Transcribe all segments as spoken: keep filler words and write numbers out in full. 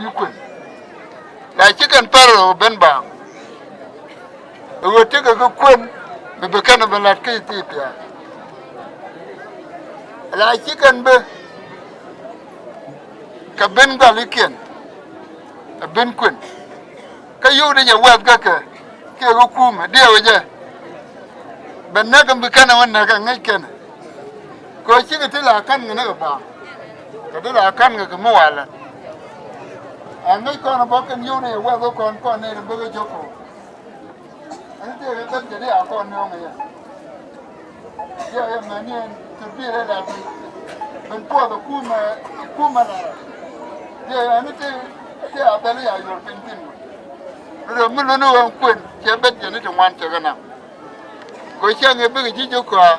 Bi kuën. La ci kɛn parallel ben baaŋ. Ɛ ɣöö tekɛ kɛ kuën mi bi kɛn bi lat kä Ethiopia. La ci kɛn bi kɛ ben gualikiɛn ɛ ben kuën. Kä yio̱w di jɛ wɛth kä kɛ kiɛ kɛ kumɛ diɛw jɛ. Bɛ näk ɛn bi kɛn ɛ wä näk ɛ ŋäc kɛn. Kɛ ɣöö cikɛ ti la ka̱n kɛ näk ɛ baaŋ. Kɛ ti la ka̱n kɛ kɛ mi walɛ. Ɛ ŋäc kɔn ɛ bä kɛn yio̱w di jɛ wɛth kä kɔn kɔn nɛy ti bäkɛ jɔk kɔn. Ɛn tëëkɛ ben kɛ di a kɔn nööŋɛ yɛ. Yɛ yɛ mɛn yɛn thurbil ɛ la bi ben puɔth ɛ kumɛ, ɛ kumɛ la. Yɛ ɛn ti ti a bɛl yɛ a yuɔr piny thin. Rɛ mi luni ɣän kuën cɛ ben jɛ ni ti ŋuan cɛ kɛ nam. Kɛ cäŋ ɛ bikɛ ji̱ ji̱ kɔaa.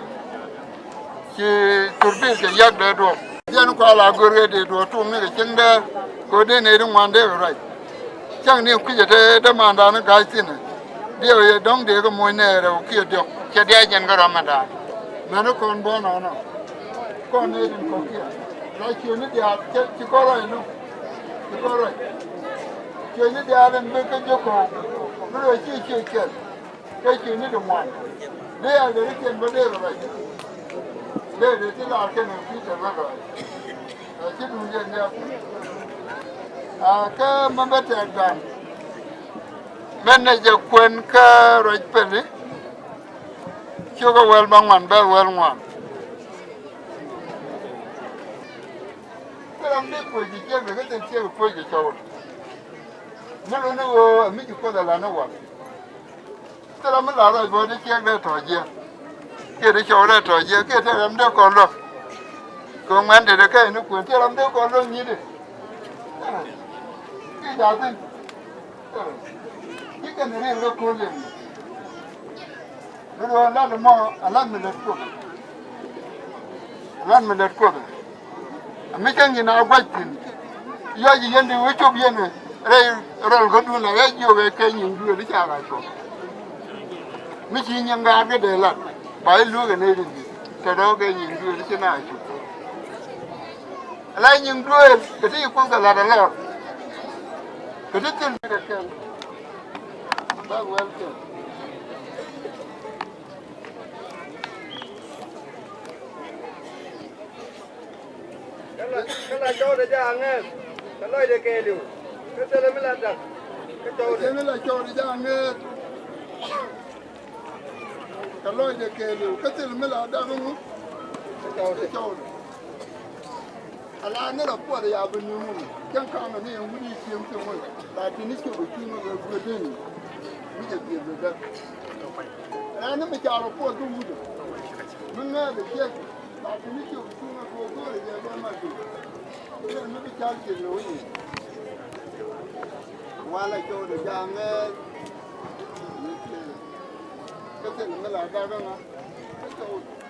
Ci thurbil cɛ yak dee duɔ̱ɔ̱p. Jɛn kua la go̱r kɛ dee duɔ̱ɔ̱p tuŋ ni kɛ cieŋ dee. Kɛ dee nɛy ti ŋuan dee kɛ ruac. Cäŋ ni kui̱cɛ te dämandan ni ga̱a̱c thi̱n. Diɛw yɛ dɔ̱ŋ dee kɛ moc nɛɛrɛ wä kiɛ diɔ̱k. Cɛ diac jɛn kä rɔ̱mɛdan. Mɛn ni kɔn buɔ̱n nɔnɔ. Kɔn nɛy tin kɔ̱kiɛn. La ciötni diaal cɛ ci kɔn ruac nu. Ci kɔn ruac. Ciötni diaal in bi kä jiök kɔ̱k. Mi ruac ci ciöt kɛl. Kä ci ni di ŋuan. Dee a dee ri tiɛn bä dee rɔ rɔy. Dee dee ti laar kɛn ɛ Pi̱i̱tɛr bä rɔy. Ɛ ci duun jɛ niak. A kä mä bä tɛk dan. Mɛn nɛ jɛ kuɛn kä ruac pɛli. Cukɛ wäl bä ŋuan bɛ wäl ŋuan. Kä ram dee kuec ji̱ ciek dee kä thil ciek kuec ji̱ cɔwdɛ. Mi luni ɣöö ɛ mi ji̱ kuoth ɛ lan ni wal. Thil ram mi la ruac bä ti ciek dee tɔ̱ jiɛn. Kiɛ ti cɔw dee tɔ̱ jiɛn kiɛ ti ram dee kɔn luäk. Kɛ ŋuɛn ti dee kɛc ni kuën ti ram dee kɔn luäk nyit di. Kiɛ jaathin. Ci kɛn ri ri ko̱l yɛn. Mi ruɔ̱ɔ̱n lat mɔ a lat mi lät kuoth. A lat mi lät kuoth. A mi cäŋ nyin a guac thi̱n. Yɔc yɛn di wee cop yɛn rɛy rɔl kädun la rɛy jiök ɛ kɛ nyin duëël i̱ ca ɣac kɔ. Mi ci nyin gaat kä dee lat ba i̱ luäk ɛ nɛy rin di̱t. Tɛ dɔ̱ɔ̱k ɛ nyin duëël i̱ ci na a cop. Ala nyiŋ duëël kɛ ti yi kuoth kɛ la̱t alɔr. Kɛ ti thil mi kɛ kɛl. Bak wɛl kɛl. Kä la, kä la cɔwdɛ jɛ aŋɛɛth. Kä lɔcdɛ kɛɛliw. Kä thilɛ mi la dak. Kä cɔwdɛ. Kä thilɛ mi la cɔwdɛ jɛ aŋɛɛth. Kä lɔcdɛ kɛɛliw kä thil mi la dak ŋu. Kä cɔwdɛ. Ala ni la puɔth ya bi nuŋ. Cäŋ ka̱n ni yɛn wut i̱ cieŋ cieŋ wec. La ti ni ciök i̱ cieŋ wec gui̱deni. Mi jɛ biɛth bi bɛr. Ala ni mi ca rɔ puɔth bi wut. Mi ŋɛɛth i̱ ciek. La ti ni ciök i̱ cieŋ wec gui̱deni jɛ bɛ ma ti. Yɛn mi bi cal ciek ni wec. Wala cɔwdɛ jaŋɛ. Kä thil mi la dak ŋa. Kä cɔwdɛ.